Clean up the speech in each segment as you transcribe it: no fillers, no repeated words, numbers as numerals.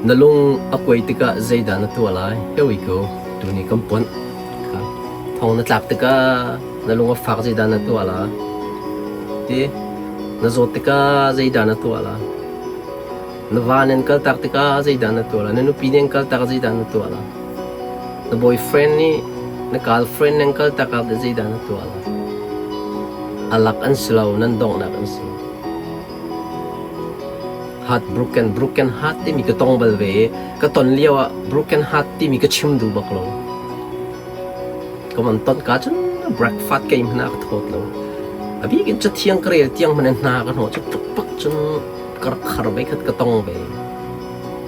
Na lung a kuai tikah zeidah na tuah lai? Here we go. Tuni kan ponh. Thong na tlak tikah na lung a fak zeidah na tuah la? Ti na zawt tikah zeidah na tuah la? Na va nan kaltak tikah zeidah na tuah la? Na nupi nih an kaltak zeidah na tuah la? Na boyfriend nih na girlfriend nan kaltak ah zeidah na tuah la? A lak an si lo, nan donghnak an si. Heartbroken, broken heart timi ka tong bal ve i ka ton lio ah broken heart timi ka chim duh bak lo. Ka van ton ka cun breakfast ka ei hmanh ah ka thawt lo. A bik in cathiang ka rel tiang hmanh in hna ka hnawh cu tuk cun ka rak khar ve khat ka tong ve.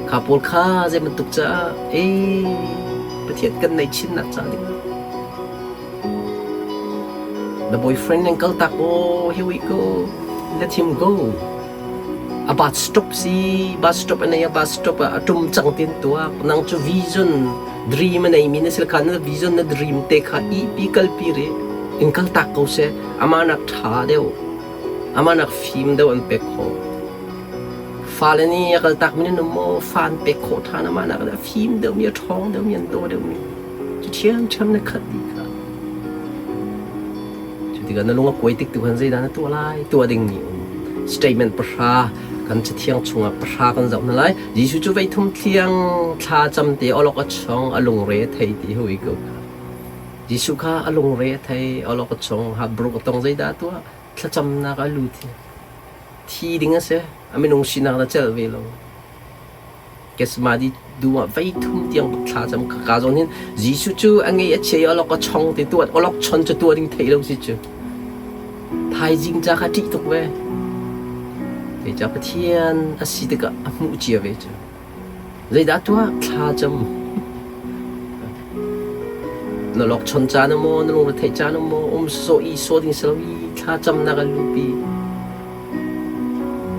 Kha pawl kha zei bantuk caah ee Pathian kan nei chinnak ca ding. The boyfriend nan kaltak aw, here we go. Let him go. A bus stop si, bus stop a nei a bus stop ah a tum cang tin tuak. Nang cu vision, dream a nei mi na sil kha na vision na dream te kha i pi kal pi re. In kal tak ko se, ama nak tha deuh, ama nak fim deuh an pek kho. Fale nih a kal tak mi nan um maw? Fa an pek khawh ṭhan ama nak a fim deuh mi, a ṭhawng deuh mi, an daw deuh mi. Cu ṭhiamṭhiam na khat dih kha. Cu tikah na lung a kuai tik tu khan zeidah na tuah lai? Tuah dingmi um. Statement pahra kan cathiang chungah pahra kan zoh hna lai. Jesuh cu veithum thliang thla cam te awlok a chong a lungre a thei ti hui ko kha. Jesuh kha a lungre a thei awlok a chong ha bruk a tong zeidah a tuah? Thlacamnak a lut hi. Thi ding a si. A minung sinak na celh ve lo. Gethsemane dum ah vei thum tiang bak thla cam ka ka zawn hin Jesuh cu a ngei a chia i awlok a chong ti tuah awlok chon cu tuah ding theih lo si cu thaizing ca kha ṭih tuk ve kei ca Pathian a si tikah a hmuh cia ve cu zeidah tuah thla cam na lok chon caan maw na lungre theih caan maw um sawh i sawh ding si lo i thla camnak an lupi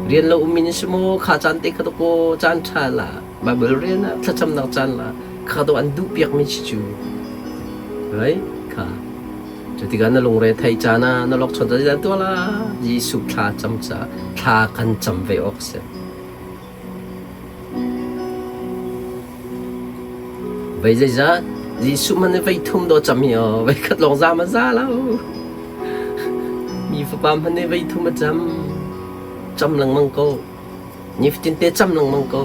Rian lo ummi na si maw? Kha caan te kha dawkaw caan ṭha la Baibal rian ah thlacamnak caan la kha dawh an duh piakmi si cu. Right? Kha. Cu tikah na lungre thei caan ah na lok chon caan tuah la Jesuh thla cam ca thla kan cam ve awk si. Vei zeizat Jesuh man vei thum do cam hi aw vei khat lawng za ma za lo. Mi fapa hmanh nih vei thum a cam. Cam lengmang ko. Nifatin te cam lengmang ko.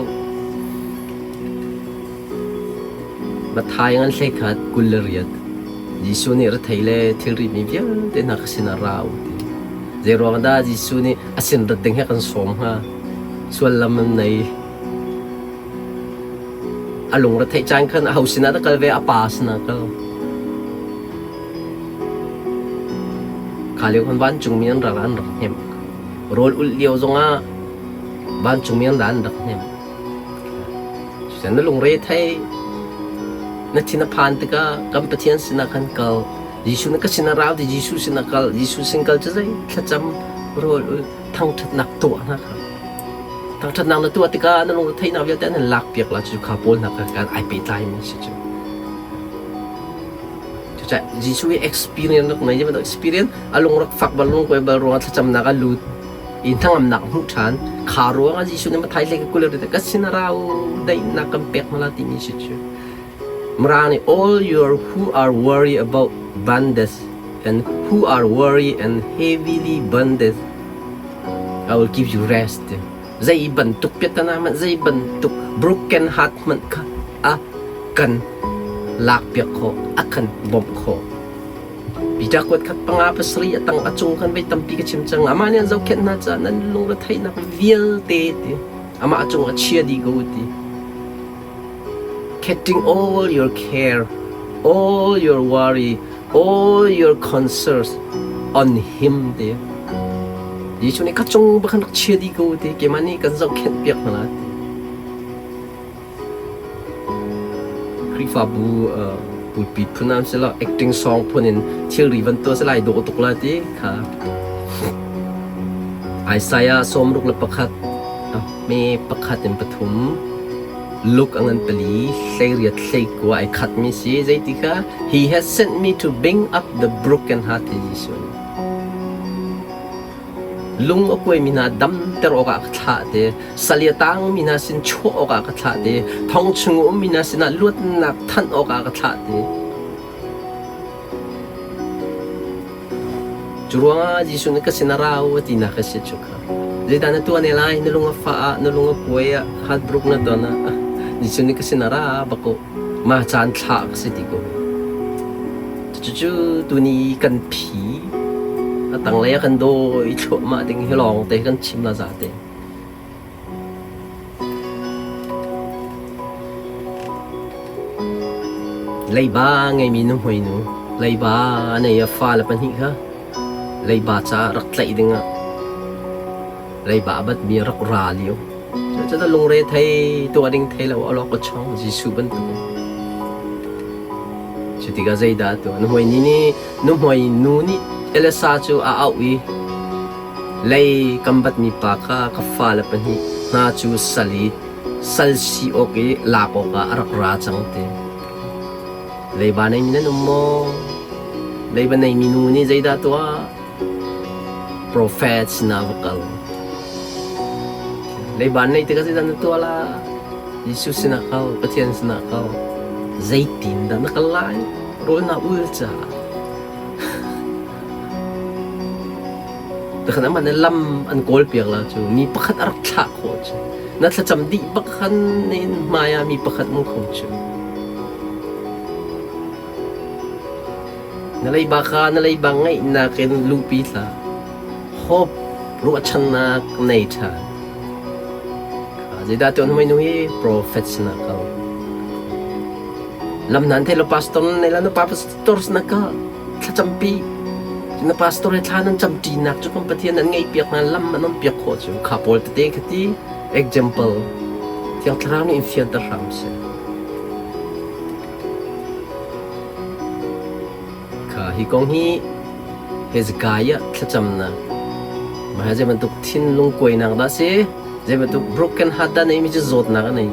Mathai ngan hlei khat 28. Jesuh nih rethei le thilri mi vialte hna ka sinah ra u ti. Zeiruang dah Jesuh nih a sin rat ding he kan sawm hnga? Suallam an nei. A lung retheih caan khan aho sinah dah kal ve? A pa sinah kal. Kha lio khan vancungmi an rak an rak hnemh. Rawl ulh lio zongah vancungmi an ra an rak hnemh. Cucaah na lungre thei, na thin a phan tikah kan Pathian sinah khan kal. Jesuh nih ka sinah rau ti Jesuh sinah kal. Jesuh sin kal cu zei thlacam rawl ulh thangṭhatnak tuah hna kha. Thangṭhatnak na tuah tikah na lungretheihnak vialte an in lakpiak la cu kha pawl hna kha kan ai pehtlaimi si cu. Cucaah Jesuh hi experience rak nei bantuk experience a lung rak fak bal lung kuai bal ruangah thlacamnak a lut i hnangamnak hmuh ṭhan kha ruangah Jesuh nih Mathai hlei ka kul ka sin a rau daihnak kan pek hna la timi si cu. Mara nih all your who are worried about bondage and who are worried and heavily bondage I will give you rest. Zei bantuk piatana hmanh zei bantuk broken heart hmanh kha a kan lakpiak khawh, a kan bawmh khawh. Peter kuat khat panga pasarih a tang a cung khan vei tampi ka chim cang. Amah nih an zohkhenh hna caah nan lungretheihnak vialte ti amah cung a chia dih ko ti. Getting all your care, all your worry, all your concerns on him ti. Jesuh nih ka cung bakhan rak chia dih ko ti keimah nih kan zohkhenh piak hna la ti. Khrihfabu pulpit phun ah sila acting song phun in thilri van tuah salai dawh tuk la ti kha Isaiah 61 me pakhat in pathum Luke a ngan pali hleiriat hleikua ai khatmi si zeiti kha he has sent me to bring up the broken hearted Jesuh nih. Lung a kuaimi hna damter awkah a ka thlah te. Sal i a tangmi hna sin chuah awkah a ka thlah te. Thong chung a ummi hna sinah luatnak thanh awkah a ka thlah te. Cu ruangah Jesuh nih ka sin a ra u a tinak a si cu kha. Zeidah na tuah ne lai? Na lung a fah ah, na lung a kuai ah, heartbroken na ton ah, Jesuh nih ka sin a ra bak u. Mah caan thlah ka si ti ko. Cucu tuni kan phi a tanglei ah kan dawi thluahmah ding hi lawng te kan chim la za te. Leiba ngeimi nuhmei nu leiba a nei a fale pahnih kha leiba caah rak tlaih dingah leiba a batmi a rak ra lio. Cucaah lungre thei tuah ding thei lo awlok a chong Jesuh bantuk in. Cu tikah zeidah a tuah? Nuhmei ni nih nuhmei nu nih Elisa cu a auh i Lei kan batmi pa kha ka fale pahnih hna cu sal i sal si awk i lak awkah a rak ra cang ti. Leiba neimi nan um maw? Leiba neimi nu nih zeidah tuah? Profet sinah va kal. Leiba nei tikah zeidah na tuah la? Jesuh sinah kal, Pathian sinah kal. Zeitin dah na kal lai? Rawl na ul caah. Takhan aman in lam an kawl piak la cu mi pakhat a rak thlah khawh cu na thlacam dih bak khan in hmai ah mi pakhat um kho cu na leiba kha na leiba ngaihnak in luhpi hlah hope ruahchannak nei ṭhan zeidah tuan hmai nu hi prophet sinah kal lam nan thei lo pastor nei la na pa pastor sinah kal Thlacampi na pastor he thla nan camṭinak cu kan Pathian an ngeihpiak hna lam an umpiak khawh cu kha pawl tete kha ti example Thiang Thlarau nih in fianter hram seh. Kha hi kong hi Hezekiah thlacamnak mah zei bantuk thinlung kuainak dah si zei bantuk broken heart dah nei mi cu zawtnak a nei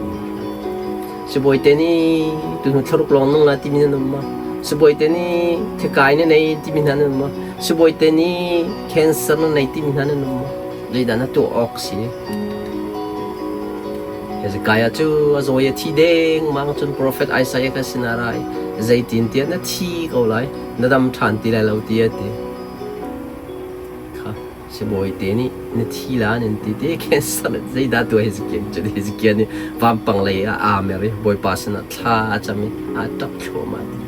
Sibawi te nih tuhnu thlaruk lawng nung la timi nan um maw? Sibawi te nih thikai na nei timi hna nan um maw? Sibawi te nih cancer na nei timi hna nan um maw? Zeidah na tuah awk si? Hezekiah cu a zawi a thi dengmang cun profet Isaiah kha sinah ra i zeitin tiah na thi ko lai, na dam ṭhan ti lai lo ti a ti. Kha Sibawi te nih na thi la nan ti te cancer zeidah tuah Hezekiah cu Hezekiah nih vampang lei ah aa mer i Bawipa sinah thla a cam i aa ṭap thluahmah ti.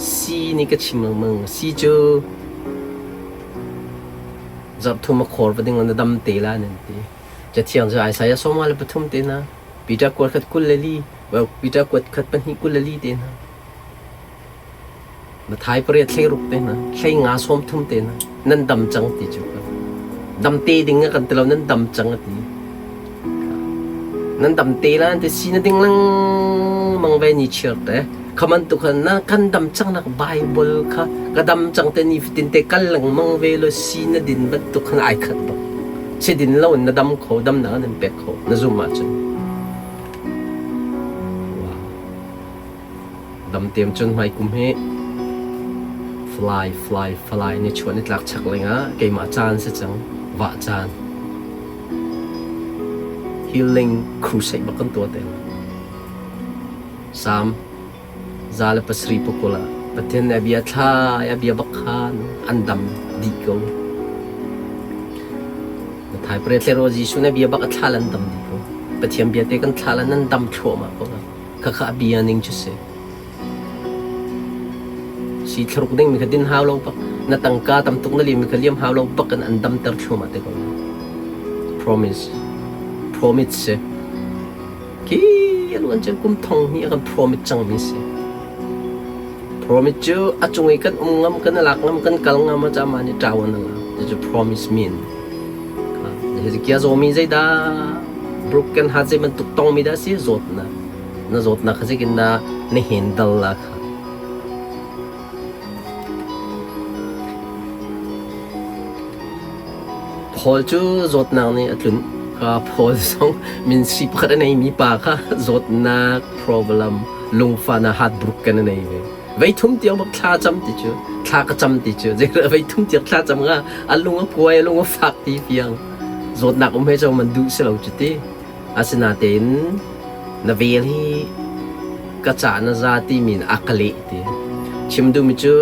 Si nih ka chim lengmang si cu zarhthum a khor va ding na dam te la nan ti. Cathiang cu Isaiah 43 te hna, Peter kuat khat 22, Peter kuat khat pahnih 22 te hna. Mathai pariat 16 te hna, 15 30 te hna, nan dam cang ti cu ka. Dam te ding a kan ti lo, nan dam cang a ti. Nan dam te la te si na ding lengmang ve ni chiar te. Khaman tu khan na kan dam cang nak Bible kha ka dam cang te ni fatin te kal lengmang ve lo si na din bantuk khan ai khat bak. Si din lo in na dam kho, dam na nan pek kho, na zum ahcun. Wow. Damtem cun hmaikum hi fly fly fly ni chuah ni tlak chak lengah keimah caan si cang vah caan healing crusade bak kan tuah te lai. Psalm 107 pakul ah Pathian nih a bia thla i a bia bak khan an dam dih ko. Mathai pariat le Jesuh nih a bia bak a thla an dam dih ko. Pathian bia te kan thla nan dam thluahmah ko. Khakha a bia ning cu si. Si thlaruk ding mi kha din hau lo bak. Na tangka tam tuk na liam mi kha liam hau lo bak in an damter thluahmah te ko. Promise. Promise si. Khi an wan kum thong hi a kan promise cang mi si. Promise cu a cung i kan um ngam, kan lak ngam, kan kal ngam a cama ni ṭawan a la. Cu promise mean. Hezekiah zawmi zeidah broken heart zei bantuk tongmi dah si zawtnak na zawtnak kha zeitin dah na handle la kha Paul cu zawtnak nih a tlunh kha Paul zong min si pakhat a neimi pa kha zawtnak problem lungfahnak heartbroken a nei ve. Vei thum tiang bak thla cam ti cu thla ka cam ti cu zei vei thum tiang thla cam nga a lung a kuai a lung a fak ti fiang zawtnak um he cong man duh si lo cu ti. Asinain na vel hi ka ca na za timi in a ka leh ti. Chim duhmi cu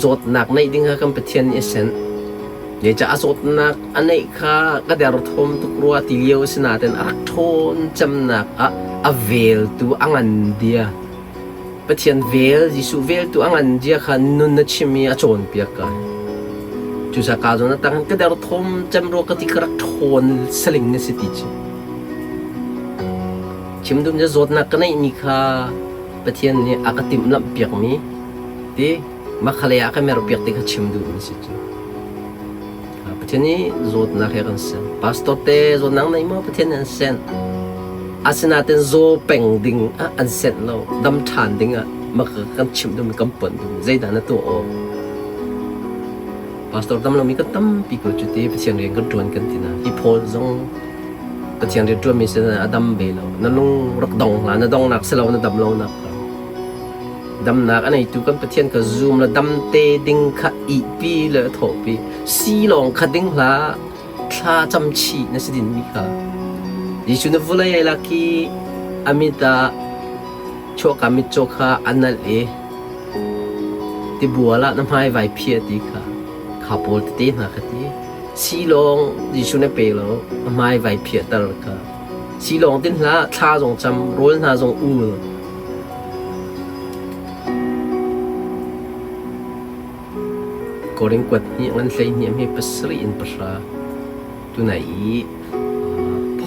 zawtnak neih ding kha kan Pathian nih a senh. Zeicah a zawtnak a neih kha ka derthawm tuk rua ti lio a si nain a rak ṭhawn cemnak ah a veltu a ngan dia. Pathian vel, Jesuh veltu a ngan dia kha nun na chim i a cawnpiak ka. Cucaah ka zawn a tang ka derthawm cem rua ka ti ka rak ṭhawn saling na si ti cu. Chim dum cu zawtnak ka neihmi kha Pathian nih a ka timhlamh piakmi ti makhalei ah ka merpiak ti kha chim duhmi si cu. Pathian nih zawtnak he kan sen. Pastor te zawtnak nei maw Pathian nih an sen. Asinain zaw peng ding ah an senh lo. Dam ṭhan ding ah maka kan chimh duhmi kan ponh duhmi zeidah na tuah awk? Pastor dam lomi kan tampi ko cu ti Pathian rian kan ṭuan kan ti na. Hi Paul zong Pathian rian ṭuanmi sin a dam ve lo. Na lung rak dong hlah. Na dongnak si lo na dam lonak kha. Damnak a neitu kan Pathian kha zum la dam te ding kha ihpi le thawhpi. Si lawng kha ding hlah. Thla cam chih na si dinmi kha. Jesuh na vulei ai lak i a mit ah chuahka mitcaw kha a nalh i tibual ah na hmai vai phiah ti kha kha pawl tete hna kha ti. Si lawng Jesuh na pe lo, a hmai vai phiahter kha. Si lawng tin hlah, thla zong cam, rawl hna zong ul. Korin kuat hnih ngan 12 hme pasarih in pahra. Tunai i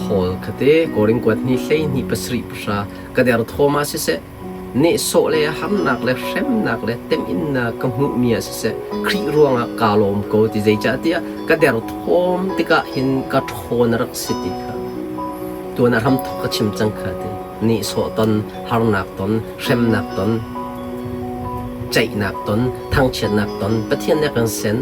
Paul khate Korin kuat hnih 12 pasarih pahra ka der thawm ah siseh nehsawh le harnak le hremnak le temhinnak ka hmuhmi ah siseh Khrih ruangah kaa lawm ko ti zeicahtiah ka derthawm tikah hin ka ṭhawn a rak si ti kha tuan ah hramthawk ka chim cang kha ti nehsawh ton harnak ton hremnak ton ceihnak ton thangchiatnak ton Pathian nih a kan sen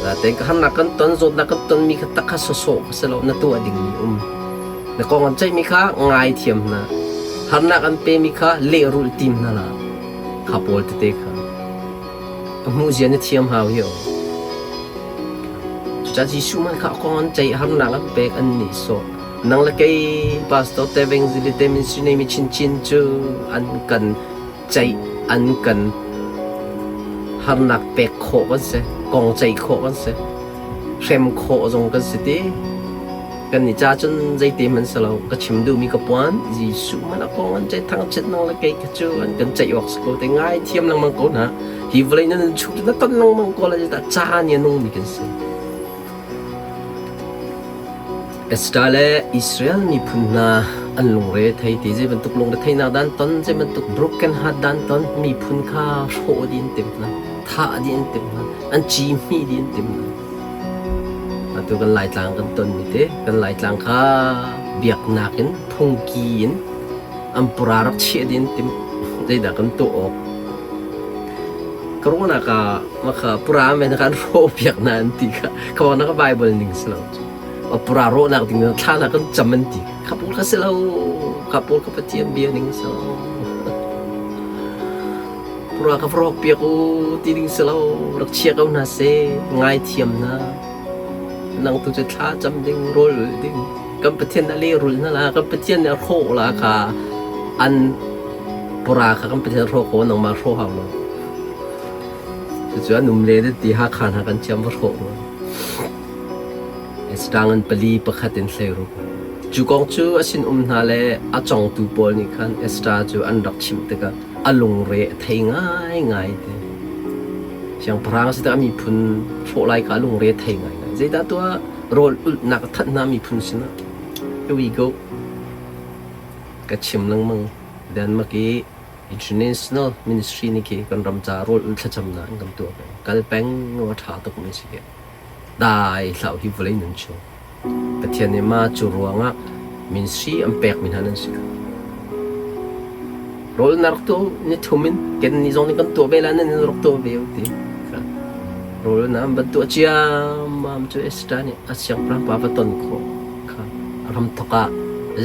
Natein ka harnak kan ton zawtnak kan tonmi kha tak kha sawsawh kha si lo na tuah dingmi um na kong an ceihmi kha ngai thiam hna harnak an pemi kha lehrulh tim hna la kha pawl tete kha a hmuh zia na thiam hau hi o cucaah Jesuh man kha kong an ceih harnak an pek an nih sawh nang le kei pastor te evangelist te ministry nei mi chinchin cu an kan ceih an kan harnak pek khawh kan si kong ceih khawh kan si hrem khawh zong kan si ti kan nih ca cun zeite hmanh si lo ka chim duhmi ka puan Jesuh man a kong an ceih thangchiat nang le kei kha cu an kan ceih awk si ko te ngai thiam lengmang ko hna hi vawlei nan chung na ton lengmang ko la ca ni a nungmi kan si Esther le Israel miphun hna an lungre thei ti zei bantuk lungre theinak dan ton zei bantuk broken heart dan ton miphun kha hrawh dih an timh hna thah dih an timh hna an ci hmih dih an timh hna atu kan laitlang kan ton mi te kan laitlang kha biaknak in phungki in an pura rak chiah dih an timh zeidah kan tuah awk corona ka maka pura men kan rawh piak na an ti kha kha na ka bible ning si lo pura rawhnak ding thla na kan cam an ti kha pawl kha si lo kha pawl kha pathian bia ning si lo pura ka rawk piak u ti ding si lo rak chia ko hna se ngai thiam na nang tu cu thla cam ding rawl ul ding kan pathian na le rul na la kan pathian na hrawh la kha an pura kha kan pathian hrawh ko nangmah hrawh hau lo Cucu an um le ti Hakha hna kan thiam va hrawh rua. Estang an pali pakhat in hleiruk. Cu kong cu a sin-um hna le a congtu pawl nih khan Esther cu an rak chimh tikah a lungre a thei ngaingai te. Siangpahrang a si tikah a miphun hrawh lai kha a lungre a thei ngaingai. Zeidah tuah rawl ulhnak a thanh hna miphun sinah. Here we go. Ka chim lengmang. Denmark i International Ministry nih khi kan ram ca rawl ul thlacamnak an kan tuah peng. Kal peng a ṭha tuk mi si khi. Dai hlah hi vawlei nun chung. Pathian nih ma cu ruangah ministry an pek mi hna nan si. Rawl na rak tuah ni thum in ken ni zong nih kan tuah ve la nan rak tuah ve ti. Rawl na an van tuah ciammam cu Esther nih a siangpahrang pa va ton khawh. Kha ram thawk ah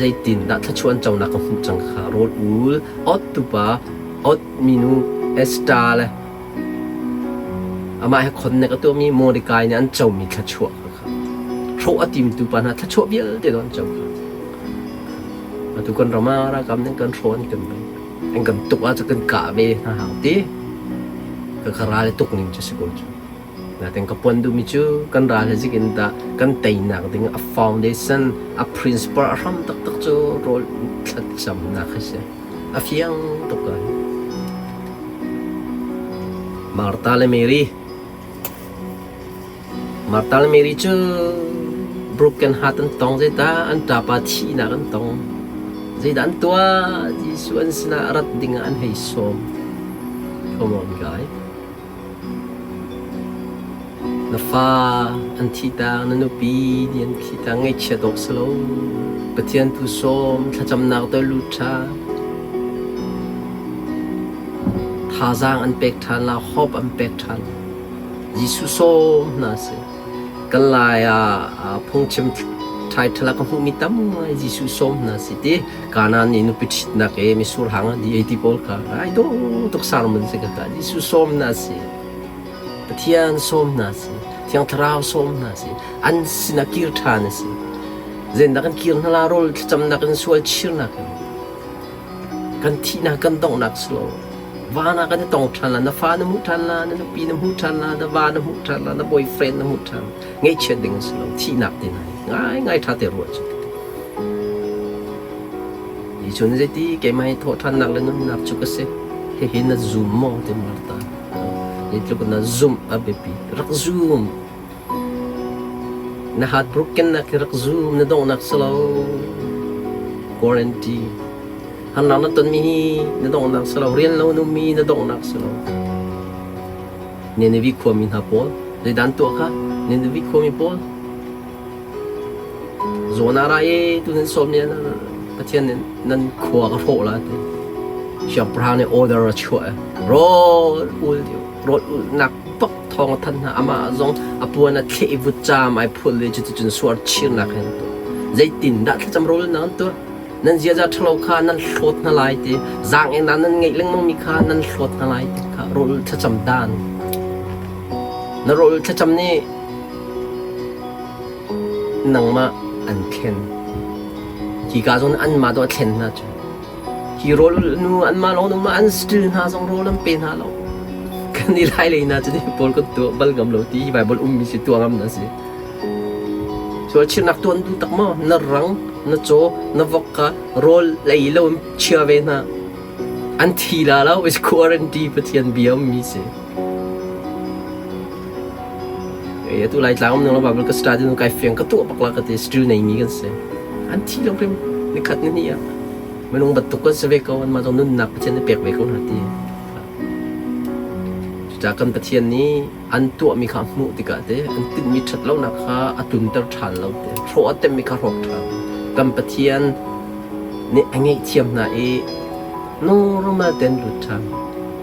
zeitindah thluachuah an conak ka hmuh cang kha rawl ul awt tupa Ot minu Esther le amah he khonnek a tuahmi Mordecai nih an comi thluachuah kha kha hrawh a timtu pa hna thluachuah vialte an co kha. Atu kan ram ah ralkap nih kan hrawh an kan bei. An kan tuk ahcun kan kah ve hna hau ti. Ka ka ral i tuk ning cu si ko cu. Natin ka puan duhmi cu kan ral he zik in dah kan teinak ding a foundation, a principle a hram taktak cu rawl thlacamnak hi si. A fiang tuk ko. Martha le Mary Martha le Mary cu broken heart an tong zeidah an ṭapa thihnak an tong zeidah an tuah Jesuh an sinah rat dingah an hei sawm come on guy Na fa an thihtak, na nupi nih an thihtak, ngaihchiat awk si lo. Pathian tu sawm, thlacamnak tu lut ṭhan. Thazaang an pek ṭhan la, hope an pek ṭhan. Jesuh sawm hna sih. Kan lai ah phungchim title ah ka hmuhmi tam ngai Jesuh sawm hna si ti Kanaan i nupi ṭhitnak i misur hang a di ti pawl kha ai dawh tuk sermon si ka ka Jesuh sawm hna si. Pathian sawm hna si. Thiang Thlarau sawm hna si. An sinah kir ṭhan a si. Zeidah kan kir hna la rawl thlacamnak in sual chirnak in kan thihnak kan donghnak si lo. Va na kan i tong ṭhan la, na fa na hmuh ṭhan la, na nupi na hmuh ṭhan la, na va na hmuh ṭhan la, na boyfriend na hmuh ṭhan. Ngaihchiat ding a si lo. Thihnak te hna hi ngaingai ṭha te ruah cu. Jesuh nih zeiti keimah hi thawhṭhannak le nunnak cu ka si. Hihi na zum maw ti Martha. Zeitluk na zumh a biapi. Rak zum. Na heartbroken nak hi rak zum. Na donghnak si lo. Guarantee. Harnak na tonmi hi na donghnak si lo. Rian lo na ummi na donghnak si lo. Nineveh khuami hna pawl zeidah an tuah kha? Nineveh khuami pawl zawn ah ra i tu nan sawm nih Pathian nih nan khua ka hrawh la ti. Siangpahrang nih order a chuah i rawl ul rawl ulnak bak thawng a thanh hna. Amah zong a puan a thleh i vutcaam ai phul i cuticun suar chirnak he an tuah. Zeitindah thlacam rawl ulnak an tuah? Nan ziaza ṭhalo kha nan hlawt hna lai ti, zaang-ennak nan ngeih lengmangmi kha nan hlawt hna lai ti kha rawl thlacam dan. Na rawl thlacam nih nangmah an thlen. Hika zawn anmah dawh a thlen hna cu. Hi rawl nu anmah lawng nu an still hna zong rawl an pe hna lo. Kan i lai lei hna cu pawl kan tuah bal ngam lo ti hi Bible ummi si tuah ngam na si. Sual chirnak tuan duh tak maw? Na rang, na caw, na vok kha rawl ei lo in chia ve hna. An thi la lo is quarantine Pathian bia ummi si. Ei atu lai tlang um nang lo Bible ka study nu kai fiang ka tuah bak la ka ti still nei mi kan si. An thi lo hrim ni khat ni ni ah minung bantuk kan si ve ko an mah zong nunnak Pathian nih pek ve ko hna ti. Cucaah kan Pathian nih an tuahmi kha a hmuh tikah te an tinhmi ṭhat lonak kha a tlunter ṭhan lo te hrawh a temmi kha hrawk ṭhan kan Pathian nih a ngaihthiam hna i normal ten lut ṭhan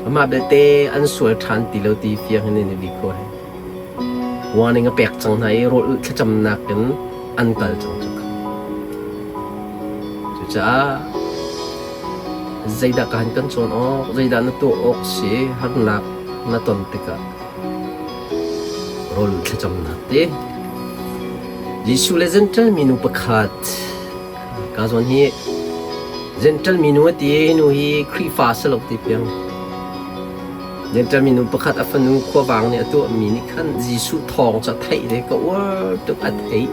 amah belte an sual ṭhan ti lo ti fiang in in i khua he warning a pek cang hna i rawl ulh thlacamnak in an kal cang cu cucaah zeidah ka han kan cawn awk zeidah na tuah awk si harnak na ton tikah rawl thlacamnak te Jesuh le Gentile minu pakhat ka zawn hi Gentile minu a ti nu hi Khrihfa si lo ti piang Gentile minu pakhat a fanu khuavang nih a tuahmi nih khan Jesuh thawng cu a theih ve ka uar tuk a theih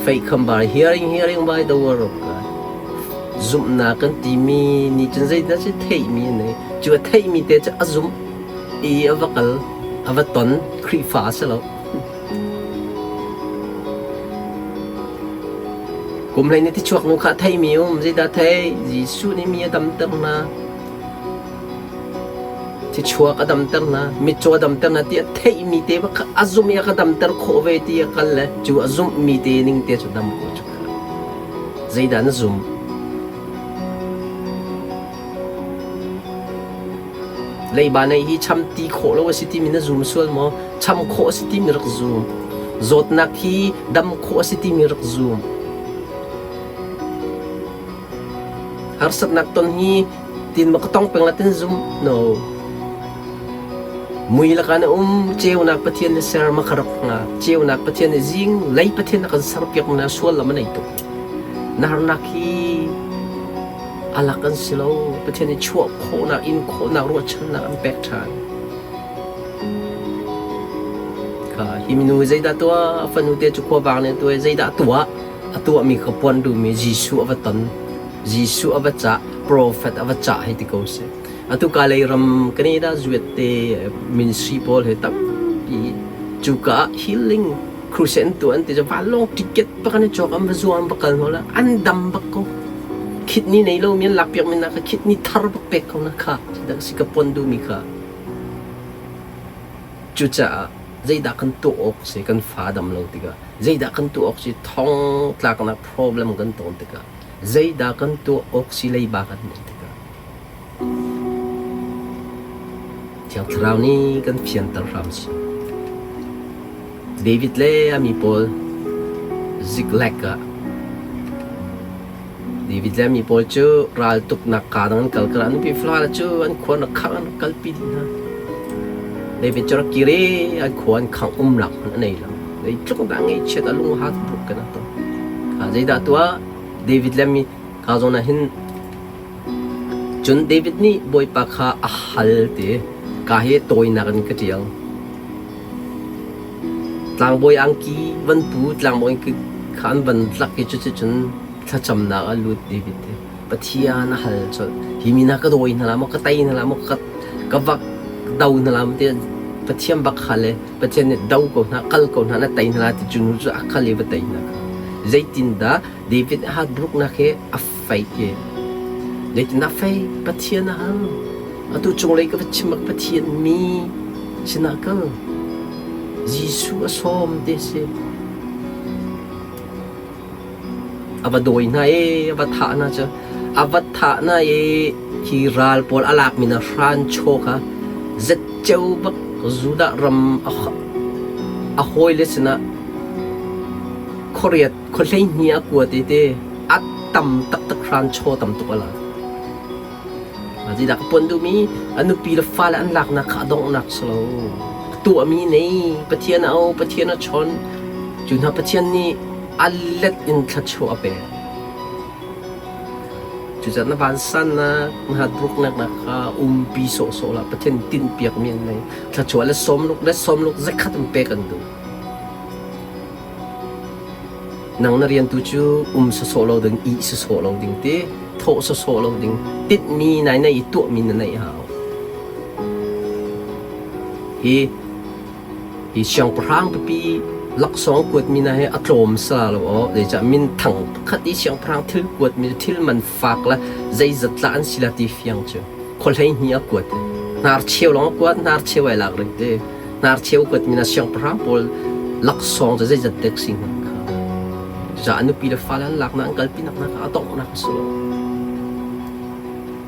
Faith come by hearing hearing by the word of God Zumhnak kan timi nih cun zeidah cu theihmi a nei. Cu a theihmi te cu a zumh i a va kal, a va ton, Khrihfa a si lo. Kum hlei nih tichuak nu kha a theihmi um, zeidah a theih? Jesuh nih mi a damter hna. Thichuak a damter hna, mitcaw a damter hna ti a theihmi te bak kha a zumh i a ka damter khawh ve ti a kal le cu a zumhmi te ning te cu dam khawh cu kha. Zeidah na zumh? Leiba neih hi cham ti khawh lo a si timi na zum sual maw? Cham khawh a si timi rak zum. Zawtnak hi dam khawh a si timi rak zum. Harsatnak ton hi Tin ma ka tong peng la tin zum no. Mui laka na um ceunak Pathian na ser ma kha rak nga. Ceunak Pathian na zing lei Pathian na kan ser piak na sual lam nei tuk. Na harnak hi alak an si lo. Pathian i chuah khawhnak in khawhnak ruahchannak an pek ṭhan. Kha hi minu zeidah tuah fanu te cu khuavang nih tuah zeidah tuah a tuahmi kha puan duhmi Jesuh a va ton. Jesuh a va cah, profet a va cah hei ti ko seh. Atu ka lei ram Canada zuet te ministry pawl he tampi cuka ah healing crusade an tuah an ti cu vanlawng ticket bak an i cawk an va zuang an va kal hna la an dam bak ko. Kidney nei lo mi an lak piak mi na kha kidney thar bak pek ko na kha si ka pon duhmi kha. Cucaah zeidah kan tuah awk si kan fa dam lo tikah zeidah kan tuah awk si thong tlaknak problem kan ton tikah zeidah kan tuah awk si leiba kan neih tikah Thiang Thlarau nih kan fianter hram sih. David le a mi pawl Ziklag ah David le a mi pawl cu raltuknak kaa dang an kal kar ah nupi fale cu an khua an rak khangh an rak kalpi dih hna. David cu rak kir i an khua an khangh umnak hmanh a nei lo. Zeitluk dah ngaihchiat a lung a hat tuk kan to. Kha zeidah tuah David le mi ka zawn ah hin cun David nih Bawipa kha a hal ti ka hi tawinak in ka ṭial. Tlangbawi angki van pu tlangbawi angki kha an van tlak i cuticun thlacamnak ah lut David hi. Pathian a hal colh. Hi mi hna ka dawi hna la maw, ka tei hna la maw, ka, ka vak do hna la maw tiah Pathian bak hal i Pathian nih do ko hna, kal ko hna, na tei hna la ti cu nu cu a kal i va tei hna kha. Zeitindah David heartbroke-nak hi a fake i zeitindah fei Pathian a hal. Atu cunglei ka va chim ah Pathian mi sinah kal. Jesuh a sawm ti si. A va dawi hna i a va thah hna cu a va thah hna i hi ral pawl a lakmi hna hranchaw kha zatceo bak Judah ram a hawile sinah khuariat khuahleihnih a kuat i ti a tam taktak hranchaw tam tuk a lak. Zeidah ka puan duhmi a nupi le fale an laknak kha a donghnak si lo. A tuahmi nei Pathian a au, Pathian a chawnh. Cu hna Pathian nih a let in thluachuah a pek. Cucaah na vansannak, na hatbruknak nak kha umpi sawhsawh hlah. Pathian tinhpiakmi an nei. Thluachuah le sawmluk le sawmluk zakhat in pek an duh. Nang na rian tu cu um sawsawh lo ding, ih sawsawh lo ding ti, thawh sawsawh lo ding, tinhmi nai nei i tuahmi na neih hau. Hi hi siangpahrang pipi laksawng kuatmi na hi a tlawm sala lo aw. Zeicah minthang pakhat i siangpahrang thil kuatmi cu thil man fak le zeizat tla an si la ti fiang cu. Khuahlei hni a kuat. Hnar cheu lawng a kuat, hnar cheu ai lak ring ti. Hnarcheu kuatmi na siangpahrang pawl laksawng cu zeizat dek si hnga kha. Cucaah a nupi le fale an laknak an kalpinak hna kha a donghnak a si lo.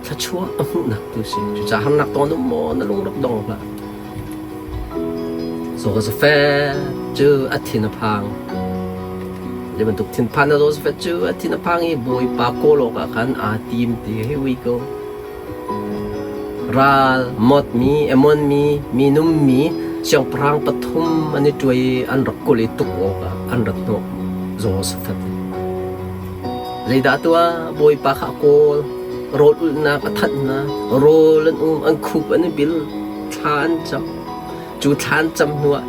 Thluachuah a hmuhnak tu si. Cucaah harnak tong um maw na lung rak dong hlah. Joseph cu a thin a phang. Zei bantuk thinphan na Joseph cu a thin a phang i Bawipa kawl awkah khan aa tim ti here we go. Ral, mawtmi, Ammon mi, minum mi, siangpahrang pathum an i ṭuai i an rak kulh i tuk awkah an rat hnawh Jehoshaphat. Zeidah a tuah? Bawipa kha a kawl, rawl ulhnak a thanh hna, rawl an um, an khup an i bil, thla an cam. Cu thla an cam hnuah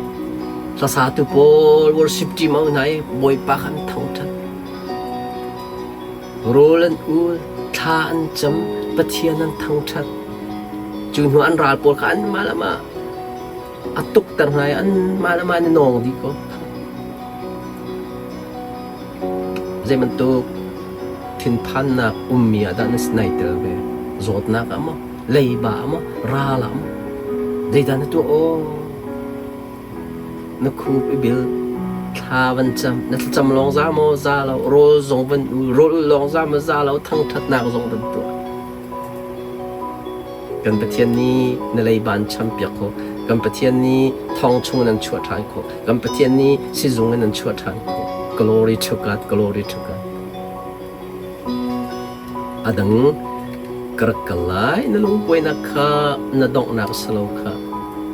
hlasatu pawl worship team a um hna i Bawipa kha an thangṭhat. Rawl an ul, thla an cam, Pathian an thangṭhat. Cu hnu an ral pawl kha anmah le mah a tukter hna i anmah le mah an i nawng dih ko. Zei bantuk thinphannak ummi ah dah na nai tel ve? Zawtnak ah maw? Leiba ah maw? Ral ah maw? Zeidah na tuah aw? Na khup i bil, thla van cam, na thlacam lawng za maw za lo, rawl zong van ul, rawl ul lawng za maw za lo, thangṭhatnak zong van tuah. Kan Pathian nih na leiba an champiak khawh. Kan Pathian nih thong chung in an chuah ṭhan khawh. Kan Pathian nih sizung in an chuah ṭhan khawh. Glory to God, glory to God. A dang. Ka rak kal lai. Na lungkuainak kha na donghnak a si lo kha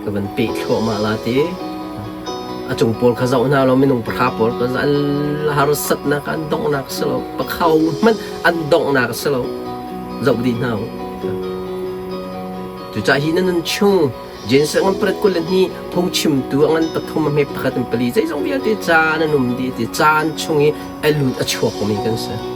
ka van peh thluahmah la ti. A cung pawl kha zoh hna law minung pahra pawl kha an harsatnak an donghnak a si lo. Pakhau hmanh an donghnak a si lo. Zoh dih hna u. Cucaah hi na nun chung Jesuh ngan parat 22 phungchimtu a ngan pathum a hme pakhat in pali zeizong vialte caan an um dih ti caan chung i a lut a chuakmi kan si.